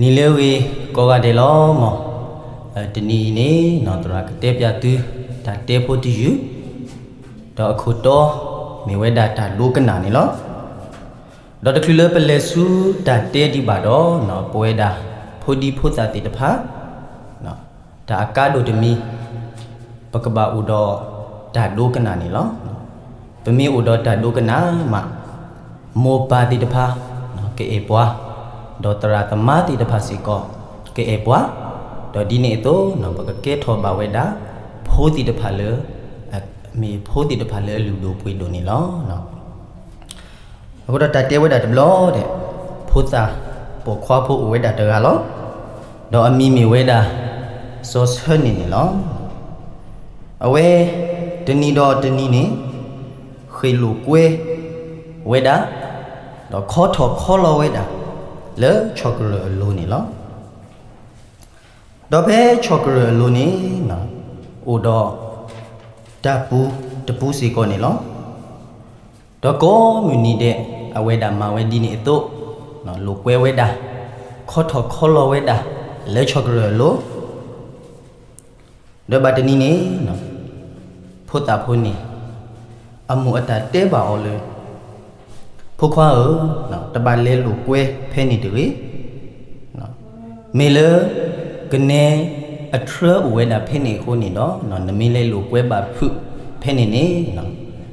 နံၤလၢအဂ့ၤကိးဂၤဒဲးလီၤမၢ်. တနံၤအံၤန့ၣ် သရၣ်ကတဲပၠးသု တၢ်တဲဖိတယုၢ်, ဒီးအခိၣ်တီ မ့ၢ်ဝဲဒၣ်တၢ်ဒိကနၣ်န့ၣ်လီၤ. ဒီးတချုးလၢပလဲၤဆူတၢ်တဲဒံးဘၣ်ဒီး ပဝဲဒၣ်ဖိဒံဖိသၣ်သ့ၣ်တဖၣ် တၢ်အကါဒိၣ်တမံၤ ပကဘၣ်အိၣ်ဒီးတၢ်ဒိကနၣ်န့ၣ်လီၤ. ပမ့ၢ်အိၣ်ဒီးတၢ်ဒိကနၣ်မး မိၢ်ပၢ်သ့ၣ်တဖၣ် ကအဲၣ်ပှၤ, ဒီးသရၣ်သမါသ့ၣ်တဖၣ်စ့ၢ်ကီး ကအဲၣ်ပှၤ, ဒီးဒ်န့ၣ်အသိး ပကကဲထီၣ်ဘၣ်ဝဲဒၣ် ဖိသ့ၣ်တဖၣ်လၢ မ့ၢ်ဖိသ့ၣ်တဖၣ်လၢအလုၢ်ဒိၣ်ပှ့ၤဒိၣ်န့ၣ်လီၤ. အဃိဒီးတၢ်တဲဝဲဒၣ်တဘျီဒီး ဖိသၣ်ပိာ်ခွါဖိအိၣ်ဝဲဒၣ်တဂၤလီၤ. ဒီးအမံၤမ့ၢ်ဝဲဒၣ် စီၤဆၢန့ၣ်န့ၣ်လီၤ. အဝဲ တနံၤဒီးတနံၤန့ၣ် ဃ့ၢ်လိာ်ကွဲဝဲဒၣ် ဒီးခီထီၣ်ခီလီၤဝဲဒၣ် လၢဆီၣ်ကရၢၢ်အလိၤန့ၣ်လီၤ. ဒီးဖဲဆီၣ်ကရၢၢ်အလိၤန့ၣ် အိၣ်ဒီး တၢ်ပူၤတပူၤစ့ၢ်ကီးန့ၣ်လီၤ. ဒီးကိးမုၢ်နံၤဒဲး အဝဲဒၣ်မၤဝဲဒ်န့ၣ်အသိး လိာ်ကွဲဝဲဒၣ် ခီထီၣ်ခီလီၤဝဲဒၣ် လၢဆီၣ်ကရၢၢ်အလိၤ ဒီးဘၣ်တနံၤန့ၣ် ဖိသၣ်ဖိန့ၣ် အမိၢ်အတၢ်တဲဘၣ်အီၤလၢ ဖိခွါဧၢ, တဘၣ်လဲၤလိာ်ကွဲဖဲန့ၣ်တဂ့ၤ. မ့ၢ်လၢ ကနဲအထြၢအိၣ်ဝဲဒၣ်ဖဲန့ၣ်အဃိန့ၣ်ဒီး နမ့ၢ်လဲၤလိာ်ကွဲဘၣ်ဖုးဖဲန့ၣ်န့ၣ်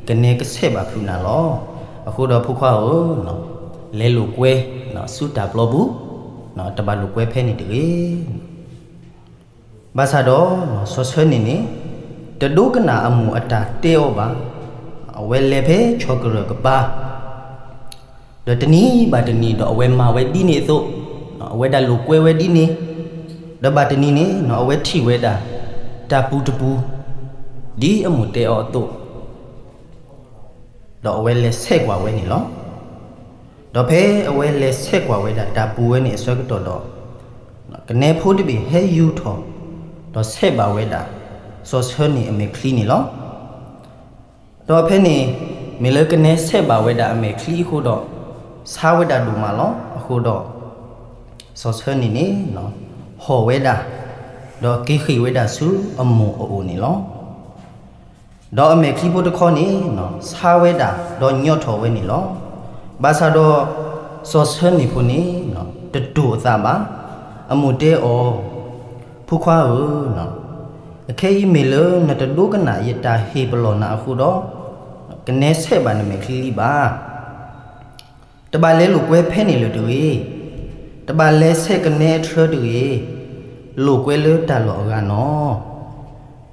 ကနဲကဆဲးဘၣ်ဖုးနၤလီၤ. အဃိဒီးဖိခွါဧၢ, လဲၤလိာ်ကွဲဆူတၢ်ပျီပူၤ, တဘၣ်လိာ်ကွဲဖဲန့ၣ်တဂ့ၤ. ဘၣ်ဆၣ်ဒီး စီၤဆၢန့ၣ်န့ၣ် တဒိကနၣ်အမိၢ်အတၢ်တဲအီၤဘၣ်. အဝဲလဲၤဖဲဆီၣ်ကရၢၢ်ကပၤ ဒီးတနံၤဘၣ်တနံၤဒီးအဝဲမၤဝဲဒ်န့ၣ်အသိး, အဝဲဒၣ်လိာ်ကွဲဝဲဒ်န့ၣ်, ဒီးဘၣ်တနံၤန့ၣ် အဝဲထံၣ်ဝဲဒၣ် တၢ်ပူၤတပူၤ ဒ်အမိၢ်တဲအီၤအသိး ဒီးအဝဲလဲၤဆဲးကွၢ်ဝဲန့ၣ်လီၤ. ဒီးဖဲအဝဲလဲၤဆဲးကွၢ်ဝဲဒၣ်တၢ်ပူၤဝဲန့ၣ်အဆၢကတီၢ်ဒီး ကနဲဖိတဘ့ၣ်ဟဲယူၤထီၣ် ဒီးဆဲးဘၣ်ဝဲဒၣ် စီၤဆၢန့ၣ်အမဲာ်ချံန့ၣ်လီၤ. ဒီးဖဲန့ၣ် မ့ၢ်လၢကနဲဆဲးဘၣ်ဝဲဒၣ်အမဲာ်ချံအဃိဒီး ဆါဝဲဒၣ်ဒိၣ်မးလီၤ. အဃိဒီး စီၤဆၢန့ၣ်န့ၣ် ဟီၣ်ဝဲဒၣ် ဒီးက့ၤဃ့ၢ်ဝဲဒၣ်ဆူအမိၢ်အအိၣ်န့ၣ်လီၤ. ဒီးအမဲာ်ချံဖိတခီန့ၣ် ဆါဝဲဒၣ် ဒီးညီထီၣ်ဝဲန့ၣ်လီၤ. ဘၣ်ဆၣ်ဒီး စီၤဆၢန့ၣ်ဖိန့ၣ် တတိၢ်အသးဘၣ်. အမိၢ်တဲအီၤ, ဖိခွါဧၢ, အခဲအံၤမ့ၢ်လၢနတဒိကနၣ်ယတၢ်ဟ့ၣ်ပလီၢ်နၤအဃိဒီး ကနဲဆဲးဘၣ်နမဲာ်ချံလံဘၣ်. တဘၣ်လဲၤလိာ်ကွဲဖဲန့ၣ်လၢၤတဂ့ၤ. တဘၣ်လဲၤဆဲးကနဲအထြၢတဂ့ၤ. လိာ်ကွဲလၢတၢ်လီၢ်အဂၤနီၤ.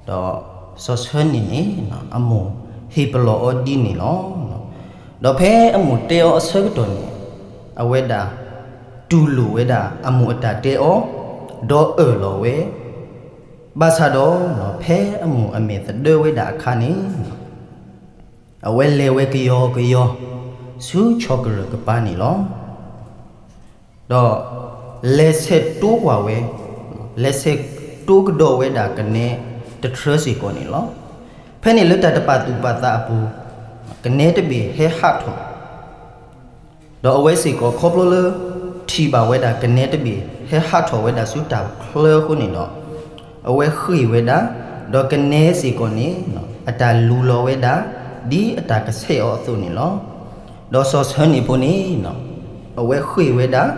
ဒီးစီၤဆၢန့ၣ်န့ၣ် အမိၢ်ဟ့ၣ်ပလီၢ်အီၤဒ်န့ၣ်လီၤ. ဒီးဖဲအမိၢ်တဲအီၤအဆၢကတီၢ်န့ၣ် အဝဲဒၣ်တူၢ်လိာ်ဝဲဒၣ်အမိၢ်အတၢ်တဲအီၤ, ဒီးအၢၣ်လီၤဝဲ. ဘၣ်ဆၣ်ဒီး ဖဲအမိၢ်အမဲာ်သဒၢဝဲဒၣ်အခါန့ၣ် အဝဲလဲၤဝဲကယီကယီ ဆူဆီၣ်ကရၢၢ်ကပၤန့ၣ်လီၤ. ဒီးလဲၤဆဲးတိကွၢ်ဝဲ, လဲၤဆဲးတိကဒီးဝဲဒၣ်ကနဲတထြၢစ့ၢ်ကီးန့ၣ်လီၤ. ဖဲန့ၣ်လၢတၢ်တပာ်သူၣ်ပာ်သးအပူၤ ကနဲတဘ့ၣ်ဟဲဟးထီၣ် ဒီးအဝဲစ့ၢ်ကီးခီဖျိလၢ ထံၣ်ဘၣ်ဝဲဒၣ်ကနဲတဘ့ၣ် ဟဲဟးထီၣ်ဝဲဒၣ်ဆူတၢ်ချၢအဃိန့ၣ်ဒီး အဝဲဃ့ၢ်ဝဲဒၣ်, ဒီးကနဲစ့ၢ်ကီးန့ၣ် အတၢ်လူၤလီၤဝဲဒၣ် ဒ်အတၢ်ကဆဲးအီၤအသိးန့ၣ်လီၤ. ဒီးစီၤဆၢန့ၣ်ဖိန့ၣ် အဝဲဃ့ၢ်ဝဲဒၣ်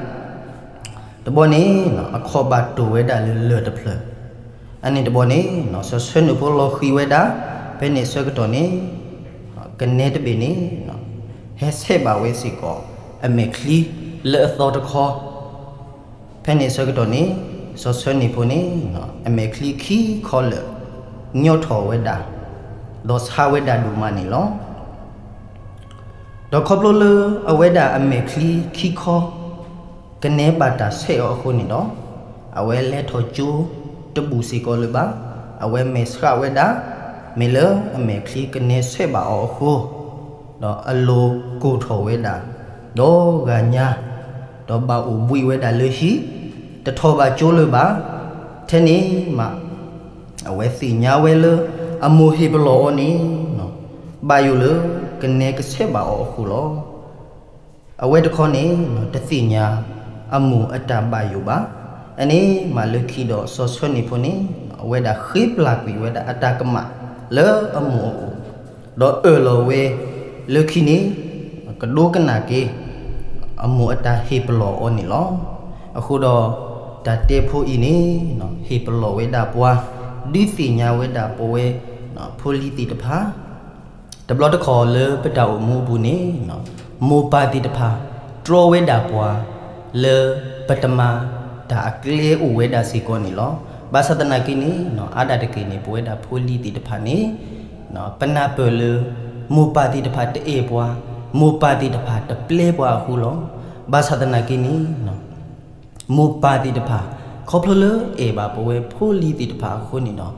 တဘျီန့ၣ် အခီၣ်ဘၣ်တိၢ်ဝဲဒၣ်လၢလၢၢ်တဖျၢၣ်, အန့ၣ်တဘျီန့ၣ် စီၤဆၢန့ၣ်ဖိလီၤဃံၤဝဲဒၣ်, ဖဲန့ၣ်အဆၢကတီၢ်န့ၣ် ကနဲတဘ့ၣ်န့ၣ် ဟဲဆဲးဘၣ်ဝဲစ့ၢ်ကီး အမဲာ်ချံလၢအသီတခီ, ဖဲန့ၣ်အဆၢကတီၢ်န့ၣ် စီၤဆၢန့ၣ်ဖိန့ၣ် အမဲာ်ချံခံခီလၢာ် ညီထီၣ်ဝဲဒၣ်, ဒီးဆါဝဲဒၣ်ဒိၣ်မးန့ၣ်လီၤ. ဒီးခီဖျိလၢအဝဲဒၣ်အမဲာ်ချံခံခီ ကနဲဘၣ်တၢ်ဆဲးအီၤအဃိန့ၣ်ဒီး အဝဲလဲၤထီၣ်ကၠိတဘူၣ်စ့ၢ်ကီးလၢၤဘၣ်. အဝဲမဲာ်ဆှးဝဲဒၣ် မ့ၢ်လၢအမဲာ်ချံကနဲဆဲးဘၣ်အီၤအဃိ, ဒီးအလိၤကိၢ်ထီၣ်ဝဲဒၣ်, ဒီးဂၤညါ, ဒီးဘၣ်အိၣ်ဘှံးဝဲဒၣ်လၢဟံၣ်, တထီၣ်ဘၣ်ကၠိလၢၤဘၣ်. ထဲန့ၣ်မး အဝဲသ့ၣ်ညါဝဲလၢ အမိၢ်ဟ့ၣ်ပလီၢ်အီၤန့ၣ် ဘၣ်ယိၣ်လၢကနဲကဆဲးဘၣ်အီၤအဃိလီၤ. အဝဲတခီန့ၣ် တသ့ၣ်ညါ အမိၢ်အတၢ်ဘၣ်ယိၣ်ဘၣ်. အန့ၣ်မးလၢခံဒီးစီၤဆၢန့ၣ်ဖိန့ၣ် အဝဲဒၣ်ဃ့ပျၢ်ကွံာ်ဝဲဒၣ်အတၢ်ကမၣ်လၢအမိၢ်အအိၣ်, ဒီးအၢၣ်လီၤဝဲလၢခံန့ၣ် ကဒိကနၣ်က့ၤ အမိၢ်အတၢ်ဟ့ၣ်ပလီၢ်အီၤန့ၣ်လီၤ. အဃိဒီး တၢ်တဲဖိအံၤန့ၣ် ဟ့ၣ်ပလီၢ်ဝဲဒၣ်ပှၤ ဒုးသ့ၣ်ညါဝဲဒၣ်ပဝဲ ဖိလံၤသ့ၣ်တဖၣ် တဘျီတခီၣ်လၢပတၢ်အိၣ်မူအပူၤန့ၣ် မိၢ်ပၢ်သ့ၣ်တဖၣ် တြီဝဲဒၣ်ပှၤ လၢပတမၤတၢ်အကျဲအိၣ်ဝဲဒၣ်စ့ၢ်ကီးန့ၣ်လီၤ. ဘၣ်ဆၣ်သနာ်က့န့ၣ် အါဒၣ်တက့ၢ်န့ၣ် ပဝဲဒၣ်ဖိလံၤသ့ၣ်တဖၣ်န့ၣ် ပနၢ်ပၢၢ်လၢ မိၢ်ပၢ်သ့ၣ်တဖၣ်တအဲၣ်ပှၤ, မိၢ်ပၢ်သ့ၣ်တဖၣ်တပျဲပှၤအဃိလီၤ. ဘၣ်ဆၣ်သနာ်က့န့ၣ် မိၢ်ပၢ်သ့ၣ်တဖၣ် ခီဖျိလၢအဲၣ်ဘၣ်ပဝဲဖိလံၤသ့ၣ်တဖၣ်အဃိန့ၣ်ဒီး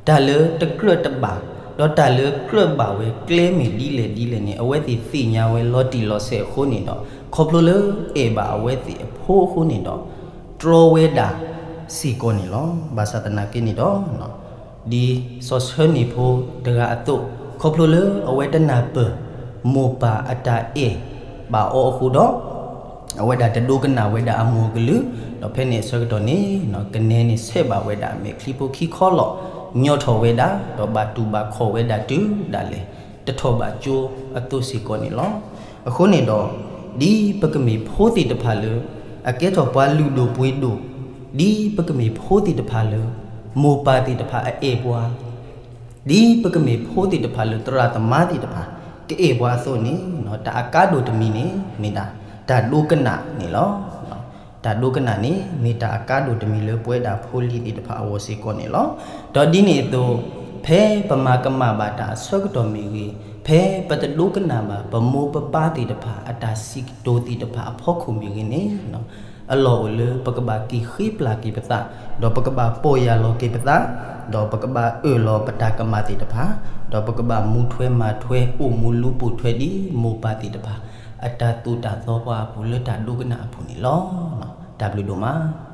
တၢ်လၢတကြၢးတဘၣ် ဒီးတၢ်လၢကြၢးဘၣ်ဝဲကျဲမ့ၢ်ဒ်လဲၣ်ဒ်လဲၣ်န့ၣ် အဝဲသ့ၣ်သ့ၣ်ညါဝဲလီၤတံၢ်လီၤဆဲးအဃိန့ၣ်ဒီး ခီဖျိလၢအဲၣ်ဘၣ်အဝဲသ့ၣ်အဖိအဃိန့ၣ်ဒီး တြီဝဲဒၣ်စ့ၢ်ကီးန့ၣ်လီၤ. ဘၣ်ဆၣ်သနာ်က့န့ၣ်ဒီး ဒ်စီၤဆၢန့ၣ်ဖိတဂၤအသိး ခီဖျိလၢအဝဲတနၢ်ပၢၢ် မိၢ်ပၢ်အတၢ်အဲၣ်ဘၣ်အီၤအဃိဒီး အဝဲဒၣ်တဒိကနၣ်ဝဲဒၣ်အမိၢ်အကလုၢ်, ဒီးဖဲန့ၣ်အဆၢကတီၢ်န့ၣ် ကနဲန့ၣ်ဆဲးဘၣ်ဝဲဒၣ်အမဲာ်ချံဖိခံခီလီၤ, ညီထီၣ်ဝဲဒၣ် ဒီးဘၣ်တူၢ်ဘၣ်ခီၣ်ဝဲဒၣ်တုၤဒၣ်လဲာ် တထီၣ်ဘးကၠိအသိးစ့ၢ်ကီးန့ၣ်လီၤ. အဃိန့ၣ်ဒီး ဒ်ပကမ့ၢ်ဖိသ့ၣ်တဖၣ်လၢ အကဲထီၣ်ပှၤလုၢ်ဒိၣ်ပှ့ၤဒိၣ်, ဒ်ပကမ့ၢ်ဖိသ့ၣ်တဖၣ်လၢ မိၢ်ပၢ်သ့ၣ်တဖၣ်အအဲၣ်ပှၤ ဒ်ပကမ့ၢ်ဖိသ့ၣ်တဖၣ်လၢသရၣ်သမါသ့ၣ်တဖၣ် ကအဲၣ်ပှၤအသိးန့ၣ် တၢ်အကါဒိၣ်တမံၤန့ၣ် မ့ၢ်ဒၣ်တၢ်ဒိကနၣ်န့ၣ်လီၤ. တၢ်ဒိကနၣ်န့ၣ် မ့ၢ်တၢ်အကါဒိၣ်တမံၤလၢပဝဲဒၣ်ဖိလံၤသ့ၣ်တဖၣ်အဂီၢ်စ့ၢ်ကီးန့ၣ်လီၤ. ဒီးဒ်န့ၣ်အသိး ဖဲပမၤကမၣ်ဘၣ်တၢ်အဆၢကတီၢ်မ့ၢ်ဂ့ၤ, ဖဲပတဒိကနၣ်ဘၣ်ပမိၢ်ပပၢ်သ့ၣ်တဖၣ်အတၢ်စံးကတိၤသ့ၣ်တဖၣ်အဖီခိၣ်မ့ၢ်ဂ့ၤန့ၣ် အလီၢ်အိၣ်လၢပကဘၣ်က့ၤဃ့ပျၢ်က့ၤပသး, ဒီးပကဘၣ်ပီၢ်ယၢ်လီၤက့ၤပသး, ဒီးပကဘၣ်အၢၣ်လီၤပတၢ်ကမၣ်သ့ၣ်တဖၣ်, ဒီးပကဘၣ်မူထွဲမၤထွဲ အိၣ်မူလူၤပိာ်ထွဲဒ်မိၢ်ပၢ်သ့ၣ်တဖၣ် အတၢ်သိၣ်တၢ်သီပှၤအပူၤလၢတၢ်ဒိကနၣ်အပူၤန့ၣ်လီၤ. တၢ်ဘျုးဒိၣ်မး.